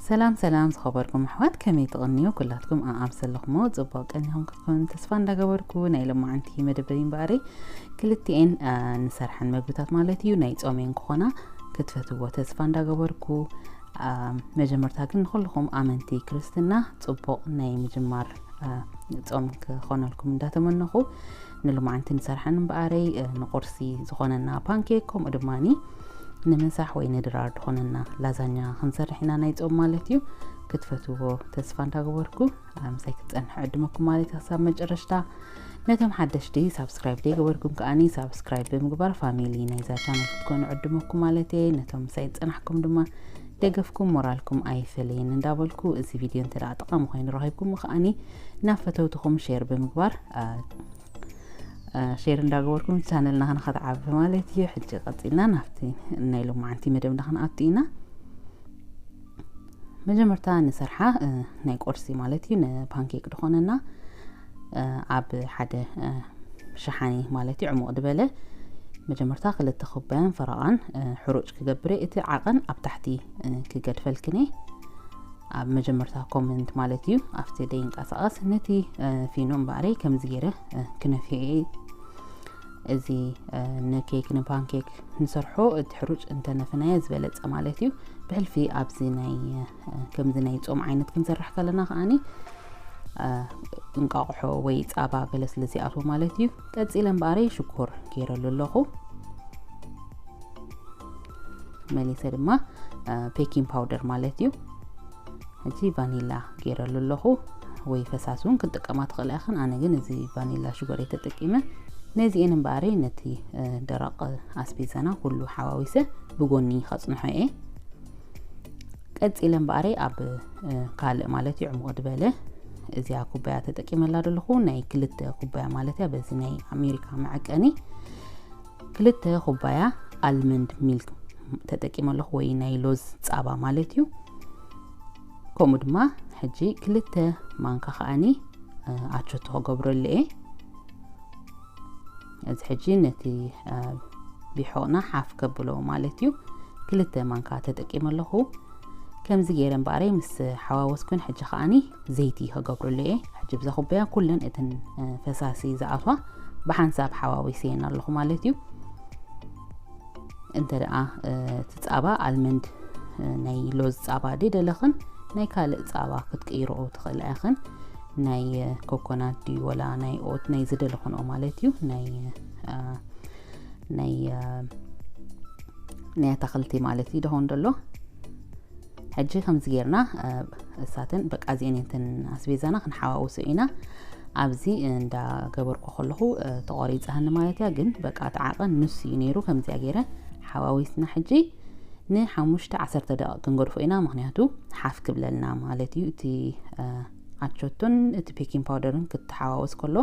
ሰላም ሰላም ዝኸበርኩም ኣሕዋት፣ ከመይ ትቕንዩ? ኩላትኩም ኣኣምሰለኹሞ ጽቡቕ ቀኒኹም ክትኮኑ ተስፋ እንዳገበርኩ፣ ናይ ሎማዓንቲ መደበይ እምበኣረይ ክልቲኤን ንሰርሐን መግብታት ማለት እዩ ናይ ጾሜን ክኾና ክትፈትዎ ተስፋ እንዳገበርኩ፣ መጀመርታ ግን ንኹልኹም ኣመንቲ ክርስትና ጽቡቕ ናይ ምጅማር ጾም ክኾነልኩም እንዳተመነኹ፣ ንሎማዓንቲ ንሰርሐን እምበኣረይ ንቁርሲ ዝኾነና ፓንኬክ፣ ከምኡ ድማኒ ንምሳሕ ወይ ንድራር ዝኾነና ላዛኛ ክንሰርሕ ኢና ናይ ጾም ማለት እዩ። ክትፈትዎ ተስፋ እንዳገበርኩ ምሳይ ክትጸንሑ ዕድመኩም ማለት እዩ ክሳብ መጨረሽታ። ነቶም ሓደሽቲ ሳብስክራይብ ዘይገበርኩም ከኣኒ ሳብስክራይብ ብምግባር ፋሚሊ ናይዛ ቻነል ክትኮኑ ዕድመኩም ማለት እየ። ነቶም ምሳይ ዝጸናሕኩም ድማ ደገፍኩም ሞራልኩም ኣይፈለየን እንዳበልኩ፣ እዚ ቪድዮ እንተ ደኣ ጠቓሚ ኮይኑ ረኺብኩም ከኣኒ ናብ ፈተውትኹም ሼር ብምግባር ሼር እንዳገበርኩም ቻነልና ከነኸትዓቢ ማለት እዩ። ሕጂ ቀፂልና ናብቲ ናይ ሎማዓንቲ መደብና ክንኣቱ ኢና። መጀመርታ ንሰርሓ ናይ ቁርሲ ማለት እዩ ንፓንኬክ ዝኾነና ኣብ ሓደ ሸሓኒ ማለት እዩ ዕሙቕ ዝበለ መጀመርታ ክልተ ኩባያን ፈረቓን ሕሩጭ ክገብረ፣ እቲ ዓቐን ኣብ ታሕቲ ክገድፈልክን እየ። ኣብ መጀመርታ ኮመንት ማለት እዩ ኣብቲ ደይንቀሳቐስ ነቲ ፊኖ እምበኣረይ ከምዚ ገይረ ክነፍዮ እየ። እዚ ንኬክ ንፓንኬክ ንሰርሖ እቲ ሕሩጭ እንተነፈናዮ ዝበለጸ ማለት እዩ። ብሕልፊ ኣብዚ ናይ ከምዚ ናይ ጾም ዓይነት ክንሰርሕ ከለና ከኣኒ እንቃቑሖ ወይ ጻባ ገለ ስለ ዘይኣትዎ ማለት እዩ። ቀጺለ እምበኣረይ ሽኮር ገይረሉ ኣለኹ። መሊሰ ድማ ፔኪንግ ፓውደር ማለት እዩ። ሕጂ ቫኒላ ገይረሉ ኣለኹ፣ ወይ ፈሳሲ እውን ክትጥቀማ ትኽእላ ኢኽን። ኣነ ግን እዚ ቫኒላ ሽጎር እየ ተጠቂመ። ነዚኤን እምበኣረይ ነቲ ደረቕ ኣስቤዛና ኩሉ ሓዋዊሰ ብጎኒ ከጽንሖ እየ። ቀጺለ እምበኣረይ ኣብ ካልእ ማለት እዩ ዕሙቕ ዝበለ እዚኣ ኩባያ ተጠቂመላ ዘለኹ፣ ናይ ክልተ ኩባያ ማለት እያ። በዚ ናይ ኣሜሪካ መዐቀኒ ክልተ ኩባያ ኣልመንድ ሚልክ ተጠቂመ ኣለኹ፣ ወይ ናይ ሎዝ ጻባ ማለት እዩ። ከምኡ ድማ ሕጂ ክልተ ማንካ ከኣኒ ኣቸቶ ክገብረሉ እየ። እዚ ሕጂ ነቲ ቢሖቕና ሓፍ ከብሎ ማለት እዩ። ክልተ ማንካ ተጠቂመ ኣለኹ። ከምዚ ገይረ እምበኣረይ ምስ ሓዋወስኩን ሕጂ ከኣኒ ዘይቲ ከገብረሉ እየ። ሕጂ ብዛ ኩባያ ኩለን እተን ፈሳሲ ዝኣትዋ ብሓንሳብ ሓዋዊሰየን ኣለኹ ማለት እዩ። እንተ ደኣ እቲ ጻባ ኣልመንድ ናይ ሎዝ ጻባ ደለኽን ናይ ካልእ ጻባ ክትቅይርኦ ትኽእላ ኢኽን። ናይ ኮኮናት ድዩ ወላ ናይ ኦት ናይ ዝደለኽንኦ ማለት እዩ። ናይ ናይ ናይ ኣታኽልቲ ማለት እዩ ደኾን ደሎ። ሕጂ ከምዚ ጌርና እሳተን በቃ እዚአን እየን እተን ኣስቤዛና ክንሓዋውሶ ኢና። ኣብዚ እንዳገበርኩ ከለኹ ተቆሪፃኒ ማለት እያ፣ ግን በቃ እቲ ዓቐን ንሱ እዩ ነይሩ። ከምዚኣ ገይረ ሓዋዊስና ሕጂ ንሓሙሽተ ዓሰርተ ደቂቕ ክንገድፎ ኢና፣ ምክንያቱ ሓፍ ክብለልና ማለት እዩ። እቲ ኣቾቶን እቲ ፔኪንግ ፓውደርን ክትሓዋወስ ከሎ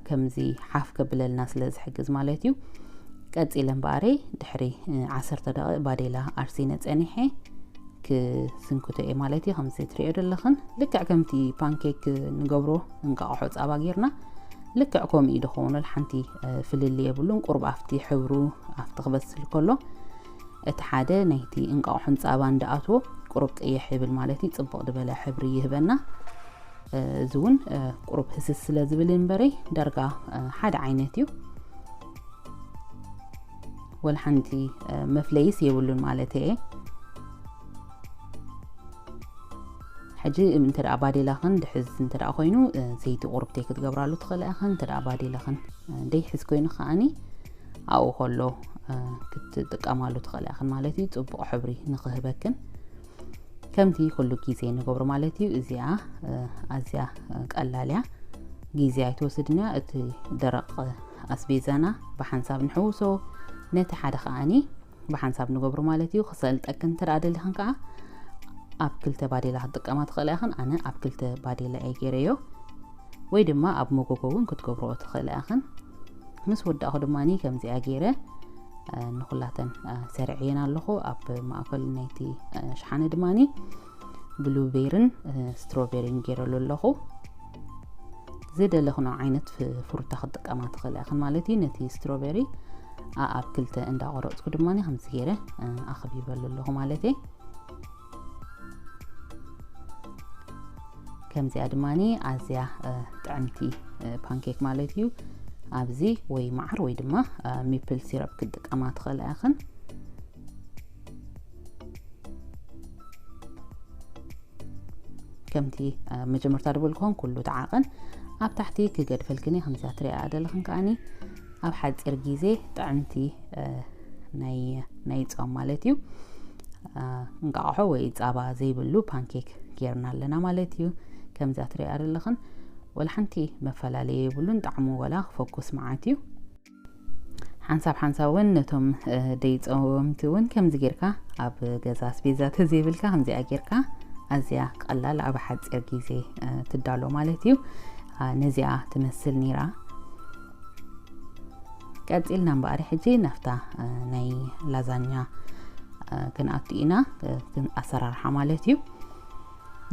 ከምዚ ሓፍ ከብለልና ስለ ዝሕግዝ ማለት እዩ። ቀፂለ እምበኣረይ ድሕሪ ዓሰርተ ደቂቕ ባዴላ ኣርሲነ ፀኒሐ ክስንክቶ እየ ማለት እዩ። ከምዚ ትሪኦ ዘለኽን ልክዕ ከምቲ ፓንኬክ ንገብሮ እንቃቕሖ ፃባ ጌርና ልክዕ ከምኡ እዩ ዝኸውን። ሓንቲ ፍልልይ የብሉን። ቁሩብ ኣብቲ ሕብሩ ኣብቲ ክበስል ከሎ እቲ ሓደ ናይቲ እንቃቑሖን ፃባን እንዳኣትዎ ቁሩብ ቅይሕ ይብል ማለት እዩ። ፅቡቕ ዝበለ ሕብሪ ይህበና። እዚ እውን ቁሩብ ህስስ ስለ ዝብል እምበረይ ዳርጋ ሓደ ዓይነት እዩ። ወላ ሓንቲ መፍለይስ የብሉን ማለት እየ። ሕጂ እንተ ደኣ ባዴላኽን ድሕዝ እንተ ደኣ ኮይኑ ዘይቲ ቁሩብተይ ክትገብራሉ ትኽእላ ኢኽን። እንተ ደኣ ባዴላኽን ደይሕዝ ኮይኑ ከኣኒ ኣብኡ ከሎ ክትጥቀማሉ ትኽእላ ኢኽን ማለት እዩ። ጽቡቕ ሕብሪ ንኽህበክን ከምቲ ኩሉ ግዜ ንገብሮ ማለት እዩ። እዚኣ ኣዝያ ቀላል እያ። ግዜ ኣይትወስድን እያ። እቲ ደረቕ ኣስቤዛና ብሓንሳብ ንሕውሶ፣ ነቲ ሓደ ከኣኒ ብሓንሳብ ንገብሮ ማለት እዩ። ክሰልጠክን እንተ ደኣ ደሊኽን ከኣ ኣብ ክልተ ባዴላ ክትጥቀማ ትኽእላ ኢኽን። ኣነ ኣብ ክልተ ባዴላ እየ ገይረዮ። ወይ ድማ ኣብ መጎጎ እውን ክትገብርኦ ትኽእላ ኢኽን። ምስ ወዳእኹ ድማ ከምዚኣ ገይረ ንኹላተን ሰሪዐየን ኣለኹ። ኣብ ማእከል ናይቲ ሸሓነ ድማ ብሉቤርን ስትሮቤርን ገይረሉ ኣለኹ። ዝደለኽኖ ዓይነት ፍሩታ ክትጥቀማ ትኽእላ ኢኽን ማለት እዩ። ነቲ ስትሮቤሪ ኣኣብ ክልተ እንዳቆረፅኩ ድማ ከምዚ ገይረ ኣኽቢበሉ ኣለኹ ማለት እየ። ከምዚኣ ድማኒ ኣዝያ ጥዕምቲ ፓንኬክ ማለት እዩ። ኣብዚ ወይ መዓር ወይ ድማ ሚፕል ሲረፕ ክትጥቀማ ትኽእላ ኢኽን። ከምቲ መጀመርታ ዝበልኩኹም ኩሉ ተዓቐን ኣብ ታሕቲ ክገድፈልክን እየ። ከምዚኣ ትሪኣ ደለኽን ከዓኒ ኣብ ሓፂር ግዜ ጥዕምቲ ናይ ጾም ማለት እዩ። እንቃቕሖ ወይ ፃባ ዘይብሉ ፓንኬክ ጌርና ኣለና ማለት እዩ። ከምዛ ትሪኣ ዘለኽን ወላ ሓንቲ መፈላለየ የብሉን። ጣዕሙ ወላ ክፈኩስ መዓት እዩ። ሓንሳብ ሓንሳብ እውን ነቶም ደይፀወምቲ እውን ከምዚ ጌርካ ኣብ ገዛ ኣስቤዛ ተዘይብልካ ከምዚኣ ጌርካ ኣዝያ ቀላል ኣብ ሓፂር ግዜ ትዳሎ ማለት እዩ። ነዚኣ ትመስል ነይራ። ቀፂልና እምበኣሪ ሕጂ ናብታ ናይ ላዛኛ ክንኣቱ ኢና። ኣሰራርሓ ማለት እዩ።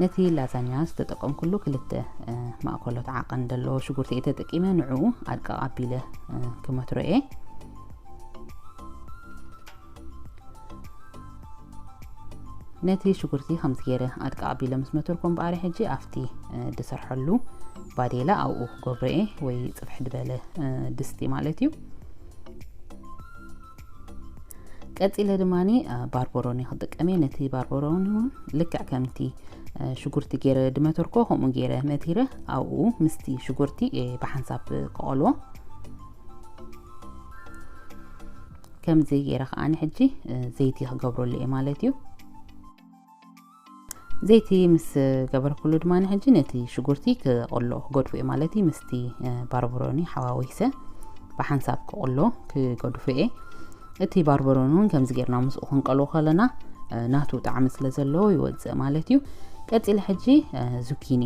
ነቲ ላዛኛ ዝተጠቀምኩሉ ክልተ ማእከሎት ዓቐን ዘለዎ ሽጉርቲ እየ ተጠቂመ። ንዕኡ ኣድቃቕ ኣቢለ ክመትሮ እየ። ነቲ ሽጉርቲ ከምዚ ገይረ ኣድቃቕ ኣቢለ ምስ መተርኮ እምበኣሪ ሕጂ ኣብቲ ድሰርሐሉ ባዴላ ኣብኡ ክገብሮ እየ፣ ወይ ጽፍሕ ዝበለ ድስቲ ማለት እዩ። ቀጺለ ድማኒ ባርበሮኒ ክጥቀም እየ። ነቲ ባርበሮኒ እውን ልክዕ ከምቲ ሽጉርቲ ገይረ ድመተርኮ ከምኡ ገይረ መቲረ ኣብኡ ምስቲ ሽጉርቲ እየ ብሓንሳብ ክቐልዎ። ከምዚ ገይረ ከዓኒ ሕጂ ዘይቲ ክገብረሉ እየ ማለት እዩ። ዘይቲ ምስ ገበርኩሉ ድማ ንሕጂ ነቲ ሽጉርቲ ክቐሎ ክገድፎ እየ ማለት እዩ። ምስቲ ባርበሮኒ ሓዋዊሰ ብሓንሳብ ክቐሎ ክገድፎ እየ። እቲ ባርበሮኒ እውን ከምዚ ጌርና ምስኡ ክንቀልዎ ከለና ናቱ ጣዕሚ ስለ ዘለዎ ይወፅእ ማለት እዩ። ቀፂለ ሕጂ ዙኪኒ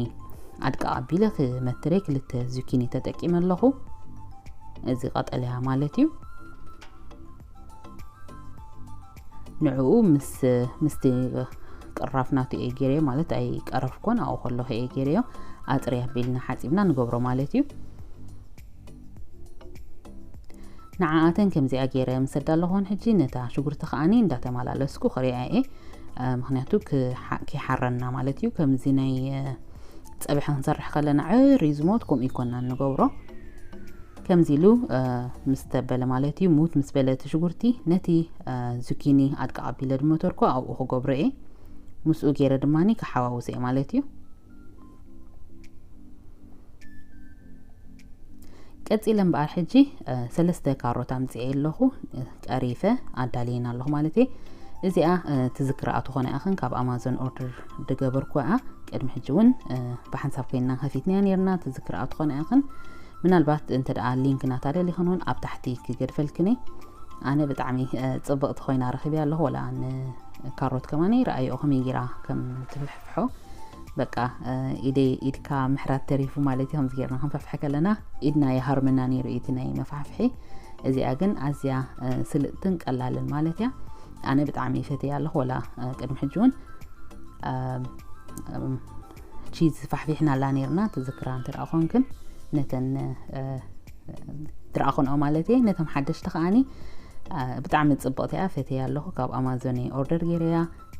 ኣድቃቕ ኣቢለ ክመትረ ክልተ ዙኪኒ ተጠቂመ ኣለኹ። እዚ ቀጠልያ ማለት እዩ። ንዕኡ ምስ ምስቲ ቅራፍ ናቱ እየ ገይረዮ ማለት ኣይቀረፍኮን ኣብኡ ከለኹ እየ ገይረዮ። ኣፅርያ ኣቢልና ሓፂብና ንገብሮ ማለት እዩ። ንዓኣተን ከምዚኣ ገይረ ምስ ኣዳለኹን ሕጂ ነታ ሽጉርቲ ከዓኒ እንዳተመላለስኩ ክሪኣ እየ። ምክንያቱ ከይሓረና ማለት እዩ። ከምዚ ናይ ፀብሒ ክንሰርሕ ከለና ዕር እዩ ዝሞት፣ ከምኡ ይኮና ንገብሮ። ከምዚ ኢሉ ምስ ተበለ ማለት እዩ፣ ሙት ምስ በለ እቲ ሽጉርቲ ነቲ ዙኪኒ ኣድቃቕ ኣቢለ ድመተርኮ ኣብኡ ክገብሮ እየ። ምስኡ ገይረ ድማ ክሓዋውሰ እየ ማለት እዩ። ቀፂለ እምበኣር ሕጂ ሰለስተ ካሮት ኣምፅኤ ኣለኹ፣ ቀሪፈ ኣዳልየን ኣለኹ ማለት እየ። እዚኣ ትዝክርኣ ትኾነ ኣኽን ካብ ኣማዞን ኦርደር ድገበርኩ እያ። ቅድሚ ሕጂ እውን ብሓንሳብ ኮይንና ከፊትናያ ነርና፣ ትዝክርኣ ትኾነ ኣኽን። ምናልባት እንተ ደኣ ሊንክ ናታ ደሊኽን እውን ኣብ ታሕቲ ክገድፈልክን እየ። ኣነ ብጣዕሚ ፅብቕቲ ኮይና ረኺበያ ኣለኹ። ወላ ንካሮት ከማኒ ረኣይኦ ከመይ ጌራ ከም ትፍሕፍሖ። በቃ ኢደይ ኢድካ ምሕራት ተሪፉ ማለት እዩ። ከምዚ ጌርና ክንፈፍሐ ከለና ኢድና ይሃርመና ነይሩ እቲ ናይ መፋሕፍሒ። እዚኣ ግን ኣዝያ ስልጥትን ቀላልን ማለት እያ። ኣነ ብጣዕሚ ይፈትያ ኣለኹ። ወላ ቅድሚ ሕጂ እውን ቺዝ ፋሕፊሕናላ ነርና፣ ትዝክራ እንተ ደኣ ኮንክን ነተን ድረኣኹንኦ ማለት እየ። ነቶም ሓደሽቲ ከዓኒ ብጣዕሚ ፅብቕቲ እያ፣ ፈትያ ኣለኹ። ካብ ኣማዞን እየ ኦርደር ገይረያ።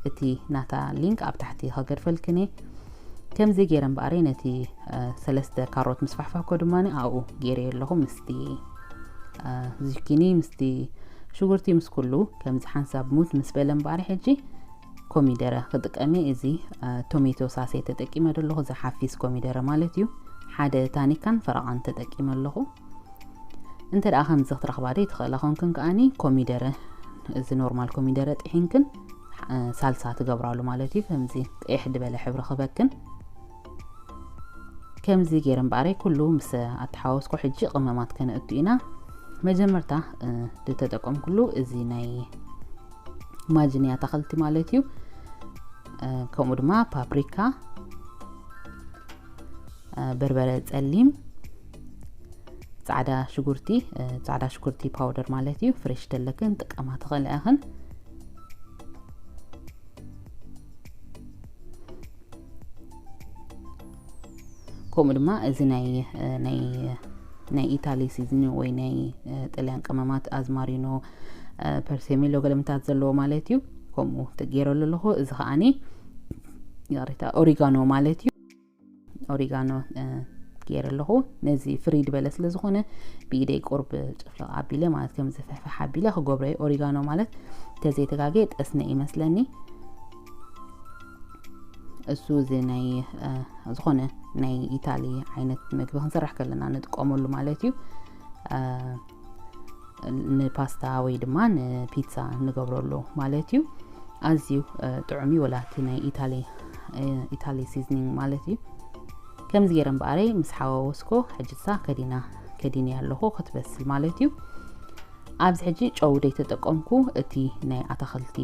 እቲ ናታ ሊንክ ኣብ ታሕቲ ከገድፈልክን እየ። ከምዚ ገይረ እምበኣር ነቲ ሰለስተ ካሮት ምስ ፋሕፋኮ ድማ ኣብኡ ገይረ ኣለኹ፣ ምስቲ ዚኪኒ ምስቲ ሽጉርቲ ምስ ኩሉ ከምዚ ሓንሳብ ሙት ምስ በለ እምበኣር ሕጂ ኮሚደረ ክጥቀም እየ። እዚ ቶሜቶ ሳሴ ተጠቂመ ዘለኹ፣ እዚ ሓፊስ ኮሚደረ ማለት እዩ። ሓደ ታኒካን ፈረቓን ተጠቂመ ኣለኹ። እንተ ደኣ ከምዚ ክትረኽባ ደይ ትኽእላ ኮንክን ከኣኒ ኮሚደረ፣ እዚ ኖርማል ኮሚደረ ጥሒንክን ሳልሳ ትገብራሉ ማለት እዩ። ከምዚ ቅይሕ ዝበለ ሕብሪ ክበክን። ከምዚ ገይረ እምበኣረይ ኩሉ ምስ ኣተሓወስኩ ሕጂ ቅመማት ከነእቱ ኢና። መጀመርታ ዝተጠቀምኩሉ እዚ ናይ ማጅኒ ኣታኽልቲ ማለት እዩ። ከምኡ ድማ ፓፕሪካ፣ በርበረ ጸሊም፣ ጻዕዳ ሽጉርቲ፣ ጻዕዳ ሽጉርቲ ፓውደር ማለት እዩ። ፍሬሽ ተለክን ጥቀማ ትኽእል ኢኽን። ከምኡ ድማ እዚ ናይ ናይ ናይ ኢታሊ ሲዝኒ ወይ ናይ ጥልያን ቅመማት፣ ኣዝማሪኖ፣ ፐርሴሚሎ ገለምታት ዘለዎ ማለት እዩ። ከምኡ ተገይረሉ ኣለኹ። እዚ ከዓኒ ይቕሬታ ኦሪጋኖ ማለት እዩ። ኦሪጋኖ ገይረ ኣለኹ። ነዚ ፍሪ ዝበለ ስለ ዝኾነ ብኢደይ ቁርብ ጭፍልቕ ኣቢለ ማለት ከም ዝፍሕፍሕ ኣቢለ ክገብሮ እየ። ኦሪጋኖ ማለት ተዘይተጋገ ጠስነ ይመስለኒ። እሱ እዚ ናይ ዝኾነ ናይ ኢታሊ ዓይነት ምግቢ ክንሰርሕ ከለና ንጥቀመሉ ማለት እዩ። ንፓስታ ወይ ድማ ንፒትሳ ንገብረሉ ማለት እዩ። ኣዝዩ ጥዑም እዩ። ወላ እቲ ናይ ኢታሊ ኢታሊ ሲዝኒንግ ማለት እዩ። ከምዚ ገይረ እምበኣረይ ምስ ሓዋወስኮ ሕጂ እሳ ከዲና ከዲነ ኣለኹ ክትበስል ማለት እዩ። ኣብዚ ሕጂ ጨው ደይተጠቀምኩ፣ እቲ ናይ ኣታኽልቲ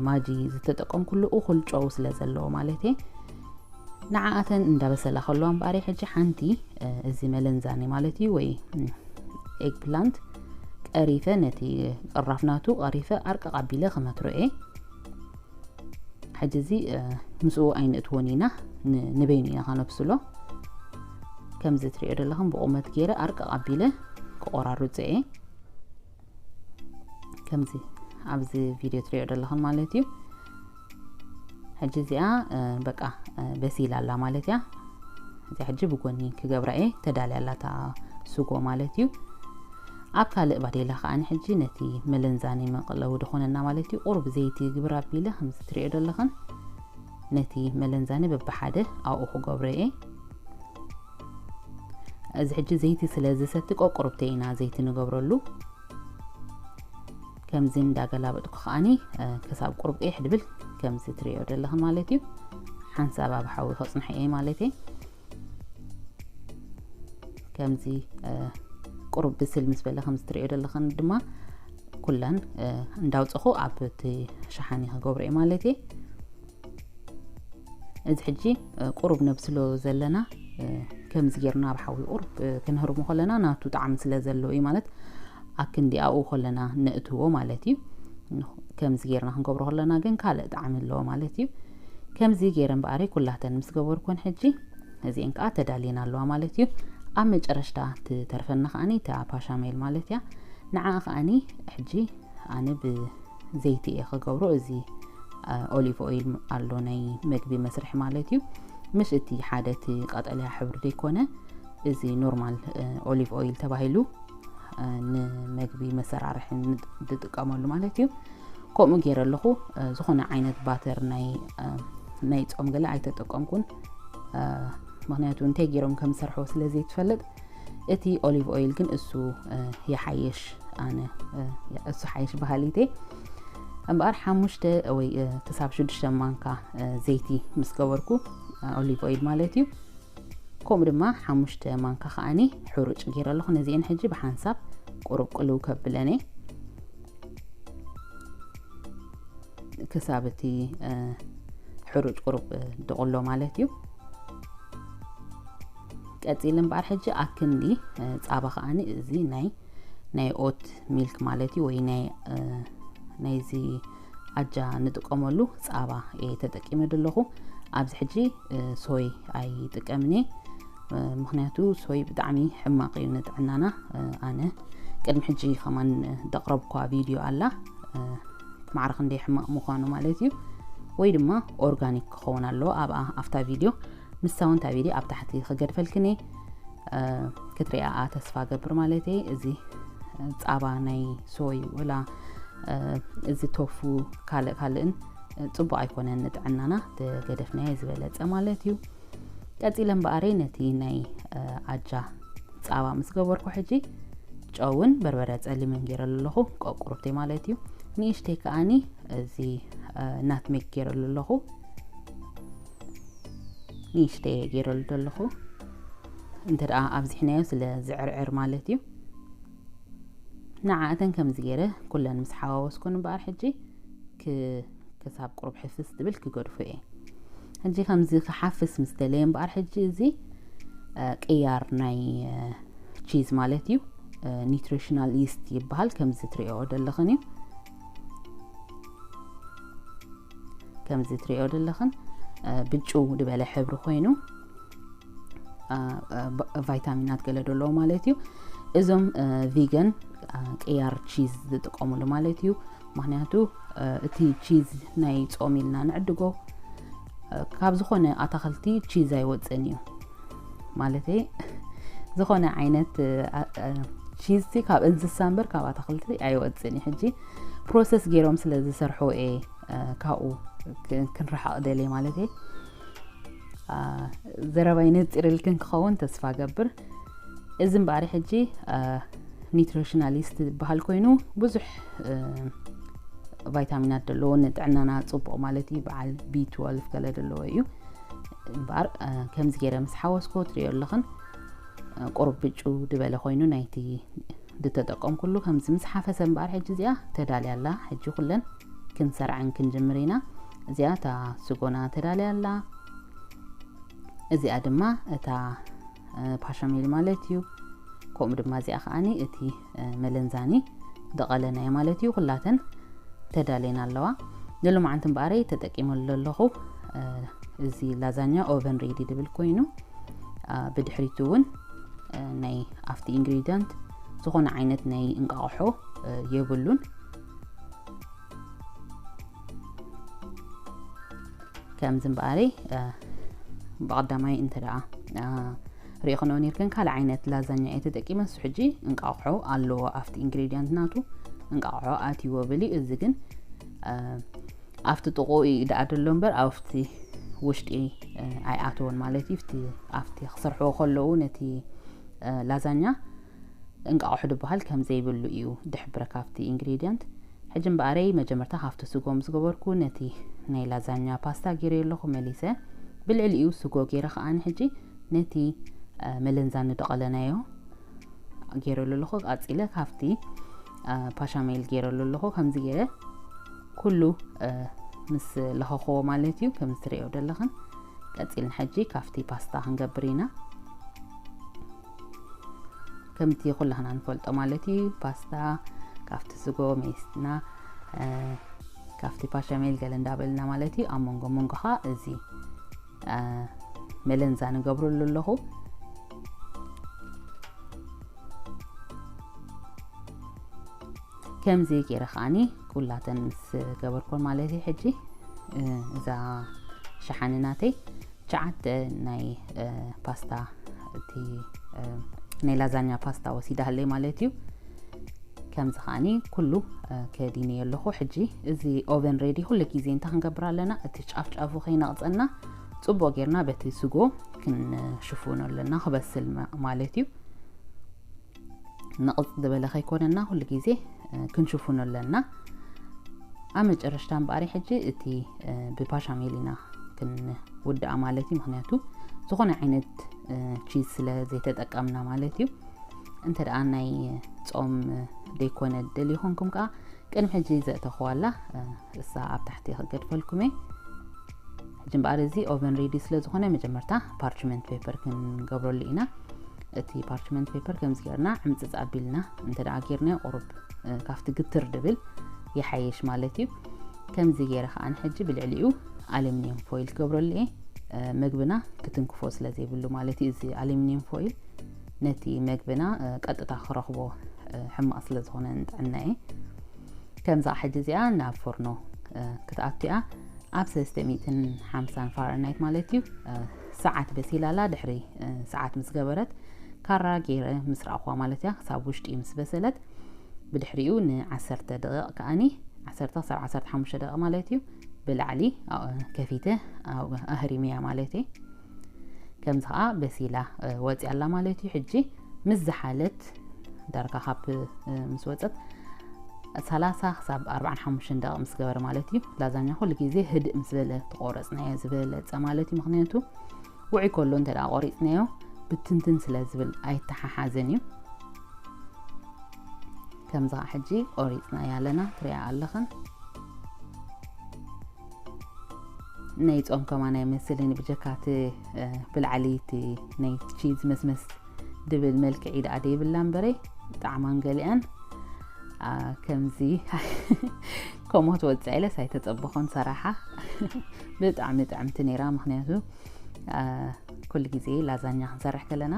ማጂ ዝተጠቀምኩሉ እኹል ጨው ስለ ዘለዎ ማለት እየ። ንዓኣተን እንዳበሰላ ከለዋ እምበኣረይ ሕጂ ሓንቲ እዚ መለንዛኒ ማለት እዩ ወይ ኤግ ፕላንት ቀሪፈ ነቲ ቅራፍ ናቱ ቀሪፈ ኣርቀቕ ኣቢለ ክመትሮ እየ። ሕጂ እዚ ምስኡ ኣይንእትዎን ኢና፣ ንበይኑ ኢና ከነብስሎ። ከምዚ ትሪኦ ዘለኹም ብቑመት ገይረ ኣርቀቕ ኣቢለ ክቆራርጾ እየ። ከምዚ ኣብዚ ቪድዮ ትሪኦ ዘለኹም ማለት እዩ። ሕጂ እዚኣ በቃ በሲላ ኣላ ማለት እያ። እዚኣ ሕጂ ብጎኒ ክገብራ እየ፣ ተዳልያ ኣላ እታ ስጎ ማለት እዩ። ኣብ ካልእ ባዴላ ከዓኒ ሕጂ ነቲ መለንዛኒ መቕለዊ ድኾነና ማለት እዩ። ቁሩብ ዘይቲ ግብር ኣቢለ ከምዚ ትሪኦ ዘለኽን ነቲ መለንዛኒ በብሓደ ኣብኡ ክገብሮ እየ። እዚ ሕጂ ዘይቲ ስለ ዝሰቲ ቆቁርብተ ኢና ዘይቲ ንገብረሉ። ከምዚ እንዳገላበጥኩ ከዓኒ ክሳብ ቁሩብ ቅይሕ ድብል ከምዚ ትሪኦ ዘለኽን ማለት እዩ። ሓንሳብ ኣብ ሓዊ ከጽንሐ እየ ማለት እየ። ከምዚ ቁሩብ ብስል ምስ በለ ከምዚ ትሪኦ ዘለኽን ድማ ኩለን እንዳውፅኹ ኣብ እቲ ሸሓኒ ክገብሮ እየ ማለት እየ። እዚ ሕጂ ቁሩብ ነብስሎ ዘለና ከምዚ ጌርና ኣብ ሓዊ ቁሩብ ክነህርሞ ከለና ናቱ ጣዕሚ ስለ ዘለዎ እዩ ማለት ኣክንዲ ኣብኡ ከለና ነእትዎ ማለት እዩ። ከምዚ ጌርና ክንገብሮ ከለና ግን ካልእ ጣዕሚ ኣለዎ ማለት እዩ። ከምዚ ጌረ እምበኣረይ ኩላተን ምስ ገበርኩን ሕጂ እዚአን ከዓ ተዳልየን ኣለዋ ማለት እዩ። ኣብ መጨረሽታ ትተርፈና ከዓኒ እታ ፓሻሜል ማለት እያ። ንዓ ከዓኒ ሕጂ ኣነ ብዘይቲ እየ ክገብሮ። እዚ ኦሊቭ ኦይል ኣሎ ናይ መግቢ መስርሒ ማለት እዩ። ምሽ እቲ ሓደ እቲ ቀጠልያ ሕብሪ ዘይኮነ እዚ ኖርማል ኦሊቭ ኦይል ተባሂሉ ንመግቢ መሰራርሒ ንጥቀመሉ ማለት እዩ። ከምኡ ገይረ ኣለኹ። ዝኾነ ዓይነት ባተር ናይ ናይ ጾም ገለ ኣይተጠቀምኩን። ምክንያቱ እንታይ ገይሮም ከም ዝሰርሕዎ ስለ ዘይትፈልጥ እቲ ኦሊቭ ኦይል ግን እሱ ይሓይሽ። ኣነ እሱ ሓይሽ ባህሊተይ እምበኣር ሓሙሽተ ወይ ክሳብ ሽዱሽተ ማንካ ዘይቲ ምስ ገበርኩ ኦሊቭ ኦይል ማለት እዩ። ከምኡ ድማ ሓሙሽተ ማንካ ከዓኒ ሕሩጭ ገይረ ኣለኹ። ነዚአን ሕጂ ብሓንሳብ ቁሩብ ቅልው ከብለነ ክሳብ እቲ ሕሩጭ ቁሩብ ድቕሎ ማለት እዩ። ቀፂለ እምበኣር ሕጂ ኣክንዲ ፃባ ከዓኒ እዚ ናይ ናይ ኦት ሚልክ ማለት እዩ ወይ ናይ ናይዚ ኣጃ ንጥቀመሉ ፃባ እየ ተጠቂመ ዘለኹ። ኣብዚ ሕጂ ሶይ ኣይጥቀምን እየ። ምክንያቱ ሶይ ብጣዕሚ ሕማቕ እዩ ንጥዕናና። ኣነ ቅድሚ ሕጂ ከማን ዘቕረብኳ ቪድዮ ኣላ ማዕረ ክንደይ ሕማቕ ምዃኑ ማለት እዩ። ወይ ድማ ኦርጋኒክ ክኸውን ኣለዎ ኣብኣ ኣብታ ቪድዮ ንሳ እውን እታ ቪድዮ ኣብ ታሕቲ ክገድፈልክን እየ ክትሪኣኣ ተስፋ ገብር ማለት እየ። እዚ ፃባ ናይ ሶይ ወላ እዚ ቶፉ ካልእ ካልእን ፅቡቅ ኣይኮነን ንጥዕናና ተገደፍናዮ ዝበለፀ ማለት እዩ። ቀፂለ እምበኣረይ ነቲ ናይ ኣጃ ፃባ ምስ ገበርኩ ሕጂ ጨውን በርበረ ፀሊምን ገይረሉ ኣለኹ ቆቁርብተይ ማለት እዩ። ንእሽተይ ከዓኒ እዚ ናትሜክ ገይረሉ ኣለኹ። ንእሽተይ ገይረሉ ዘለኹ እንተ ደኣ ኣብዚሕናዮ ስለ ዝዕርዕር ማለት እዩ። ንዓእተን ከምዚ ገይረ ኩለን ምስ ሓዋወስኩን እምበኣር ሕጂ ክሳብ ቁሩብ ሕፍስ ዝብል ክገድፎ እየ። ሕጂ ከምዚ ክሓፍስ ምስ ደለየ እምበኣር ሕጂ እዚ ቅያር ናይ ቺዝ ማለት እዩ። ኒትሪሽናል ይስት ይበሃል። ከምዚ ትሪኦ ዘለኽን እዩ። ከምዚ ትሪኦ ዘለኽን ብጭው ዝበለ ሕብሪ ኮይኑ ቫይታሚናት ገለ ደለዎ ማለት እዩ። እዞም ቪገን ቅያር ቺዝ ዝጥቀሙሉ ማለት እዩ። ምክንያቱ እቲ ቺዝ ናይ ጾም ኢልና ንዕድጎ ካብ ዝኾነ ኣታክልቲ ቺዝ ኣይወፅን እዩ። ማለተይ ዝኾነ ዓይነት ቺዝ ካብ እንስሳ እምበር ካብ ኣታክልቲ ኣይወፅን እዩ። ሕጂ ፕሮሰስ ገይሮም ስለ ዝሰርሑ እየ ካብኡ ክንረሓቕ ደልየ ማለት እየ። ዘረባይ ነፂርልክን ክኸውን ተስፋ ገብር። እዚ እምበኣሪ ሕጂ ኒትሪሽናሊስት ዝበሃል ኮይኑ ብዙሕ ቫይታሚናት ዘለዎ ንጥዕናና ፅቡቕ ማለት እዩ። በዓል ቢ ትወልቭ ገለ ዘለዎ እዩ። እምበኣር ከምዚ ገይረ ምስ ሓወስኮ ትሪኦ ኣለኽን ቁሩብ ብጩ ዝበለ ኮይኑ ናይቲ ዝተጠቀምኩሉ ከምዚ ምስ ሓፈሰ እምበኣር ሕጂ እዚኣ ተዳልያ ኣላ። ሕጂ ኩለን ክንሰርዐን ክንጅምር ኢና። እዚኣ እታ ስጎና ተዳልያ ኣላ። እዚኣ ድማ እታ ፓሻሜል ማለት እዩ። ከምኡ ድማ እዚኣ ከዓኒ እቲ መለንዛኒ ደቐለናዮ ማለት እዩ። ኩላተን ተዳልየን ኣለዋ። ንሎማዓንቲ እምበኣረይ ተጠቂመሉ ኣለኹ። እዚ ላዛኛ ኦቨን ሬዲ ድብል ኮይኑ ብድሕሪቱ እውን ናይ ኣብቲ ኢንግሪዲየንት ዝኾነ ዓይነት ናይ እንቃቑሖ የብሉን። ከምዚ እምበኣረይ ብቐዳማይ እንተ ደኣ ሪኢኽንኦ ነርክን ካልእ ዓይነት ላዛኛ እየ ተጠቂመ። እሱ ሕጂ እንቃቑሖ ኣለዎ ኣብቲ ኢንግሪዲየንት ናቱ እንቃቑሖ ኣትይዎ ብሊ። እዚ ግን ኣብቲ ጥቑኡ እዩ ደኣ ደሎ እምበር ኣብቲ ውሽጢ ኣይኣተወን ማለት እዩ። ኣብቲ ክሰርሕዎ ከለዉ ነቲ ላዛኛ እንቃቑሑ ድበሃል ከም ዘይብሉ እዩ ድሕብረ ካብቲ ኢንግሪዲየንት። ሕጂ እምበኣረይ መጀመርታ ካብቲ ስጎ ምስ ገበርኩ ነቲ ናይ ላዛኛ ፓስታ ገይረዮ ኣለኹ መሊሰ። ብልዕሊኡ ስጎ ገይረ ከዓኒ ሕጂ ነቲ መለንዛኒ ደቐለናዮ ገይረሉ ኣለኹ። ቀጺለ ካብቲ ፓሻሜል ገይረሉ ኣለኹ። ከምዚ ገይረ ኩሉ ምስ ለኸኽዎ ማለት እዩ። ከምዚ ትርእዮ ዘለኽን ቀጺልና ሕጂ ካብቲ ፓስታ ክንገብር ኢና። ከምቲ ኩላህና ንፈልጦ ማለት እዩ። ፓስታ ካብቲ ስጎ መይስና ካብቲ ፓሻሜል ገለ እንዳበልና ማለት እዩ። ኣብ መንጎ መንጎኻ እዚ መለንዛ ንገብረሉ ኣለኹ። ከምዚ ገይረ ከዓኒ ኩላተን ምስ ገበርኮን ማለት እዩ። ሕጂ እዛ ሸሓኒ ናተይ ትሽዓተ ናይ ፓስታ እቲ ናይ ላዛኛ ፓስታ ወሲዳለይ ማለት እዩ። ከምዚ ከዓኒ ኩሉ ከዲነዮ ኣለኹ። ሕጂ እዚ ኦቨን ሬዲ ኩሉ ግዜ እንታይ ክንገብር ኣለና? እቲ ጫፍ ጫፉ ከይነቕጸና ጽቡቕ ጌርና በቲ ስጎ ክንሽፍኖ ኣለና፣ ክበስል ማለት እዩ። ንቕጽ ዝበለ ከይኮነና ኩሉ ግዜ ክንሽፍኖ ኣለና። ኣብ መጨረሽታ እምበኣሪ ሕጂ እቲ ብፓሻሜል ኢና ክንውድኣ ማለት እዩ። ምኽንያቱ ዝኾነ ዓይነት ቺዝ ስለ ዘይተጠቀምና ማለት እዩ። እንተ ደኣ ናይ ጾም ደይኮነ ደልዩ ኮንኩም ከኣ ቅድሚ ሕጂ ዘእተኽዋ ኣላ እሳ ኣብ ታሕቲ ክገድፈልኩም እየ። ሕጂ እምበኣር እዚ ኦቨን ሬዲ ስለ ዝኾነ መጀመርታ ፓርችመንት ፔፐር ክንገብረሉ ኢና። እቲ ፓርችመንት ፔፐር ከምዚ ጌርና ዕምፅፅ ኣቢልና እንተ ደኣ ጌርናዮ ቁሩብ ካብቲ ግትር ድብል ይሓይሽ ማለት እዩ። ከምዚ ገይረ ከዓን ሕጂ ብልዕሊኡ ኣሉሚኒየም ፎይል ክገብረሉ እየ። መግብና ክትንክፎ ስለ ዘይብሉ ማለት እዩ። እዚ ኣሉሚኒየም ፎይል ነቲ መግብና ቀጥታ ክረኽቦ ሕማቕ ስለ ዝኾነ ንጥዕና እየ። ከምዛ ሕጂ እዚኣ ናብ ፎርኖ ክትኣቱ እያ። ኣብ ሰለስተ ሚእትን ሓምሳን ፋረንሃይት ማለት እዩ። ሰዓት በሲላላ ድሕሪ ሰዓት ምስ ገበረት ካራ ገይረ ምስ ረኣኹዋ ማለት እያ። ክሳብ ውሽጢ ምስ በሰለት ብድሕሪኡ ንዓሰርተ ደቂቕ ከኣኒ ዓሰርተ ክሳብ ዓሰርተ ሓሙሽተ ደቂቕ ማለት እዩ ብላዕሊ ከፊተ ኣህሪምያ ማለት እየ። ከምዚ ከዓ በሲላ ወፂያ ኣላ ማለት እዩ። ሕጂ ምስ ዝሓለት ዳርጋ ካብ ምስ ወፀት ሰላሳ ክሳብ ኣርባዓን ሓሙሽተን ደቂቕ ምስ ገበረ ማለት እዩ። ላዛኛ ኩሉ ግዜ ህድእ ምስ በለ ተቆረፅናዮ ዝበለፀ ማለት እዩ። ምክንያቱ ውዑይ ከሎ እንተ ደኣ ቆሪፅናዮ ብትንትን ስለ ዝብል ኣይተሓሓዝን እዩ። ከምዚ ከዓ ሕጂ ቆሪፅናያ ኣለና፣ ትሪኣ ኣለኽን። ናይ ጾም ከማን ኣይመስልን፣ ብጀካ እቲ ብላዕሊ እቲ ናይ ቺዝ መስመስ ድብል መልክዕ ደኣ ደይብላ እምበረይ ጣዕማን ገሊኣን ከምዚ ከምኡ ትወፅእ ኢለስ ኣይተፀበኾን ሰራሓ። ብጣዕሚ ጥዕምቲ ነይራ። ምክንያቱ ኩሉ ግዜ ላዛኛ ክንሰርሕ ከለና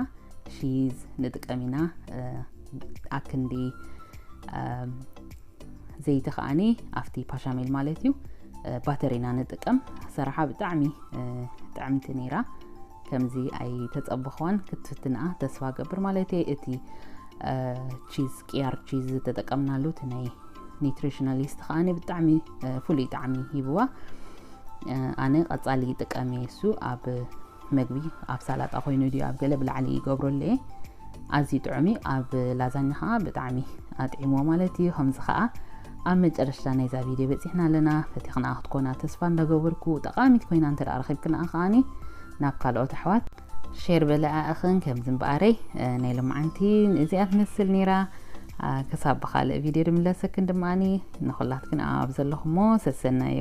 ቺዝ ንጥቀም ኢና። ኣክንዲ ዘይቲ ከዓኒ ኣብቲ ፓሻሜል ማለት እዩ ባተር ኢና ንጥቀም። ሰራሓ ብጣዕሚ ጥዕምቲ ነይራ። ከምዚ ኣይተጸበኽዋን ክትፍትንኣ ተስፋ ገብር ማለት እየ። እቲ ቺዝ ቅያር ቺዝ ዝተጠቀምናሉ እቲ ናይ ኒትሪሽናሊስት ከዓኒ ብጣዕሚ ፍሉይ ጣዕሚ ሂብዋ። ኣነ ቀጻሊ ይጥቀም እየ። እሱ ኣብ መግቢ ኣብ ሳላጣ ኮይኑ ድዩ ኣብ ገለ ብላዕሊ ይገብረሉ እየ። ኣዝዩ ጥዑም እዩ። ኣብ ላዛኛ ከዓ ብጣዕሚ ኣጥዒምዎ ማለት እዩ። ከምዚ ከዓ ኣብ መጨረሽታ ናይዛ ቪድዮ በፂሕና ኣለና። ፈቲኽና ክትኮና ተስፋ እንዳገበርኩ፣ ጠቃሚት ኮይና እንተ ረኺብክና ከዓኒ ናብ ካልኦት ኣሕዋት ሼር በለኣእኽን። ከምዚ እምበኣረይ ናይ ልምዓንቲ እዚኣ ትመስል ነይራ። ክሳብ ብካልእ ቪድዮ ድምለሰክን ድማኒ ንኩላትክን ኣብ ዘለኹሞ ሰሰናዮ።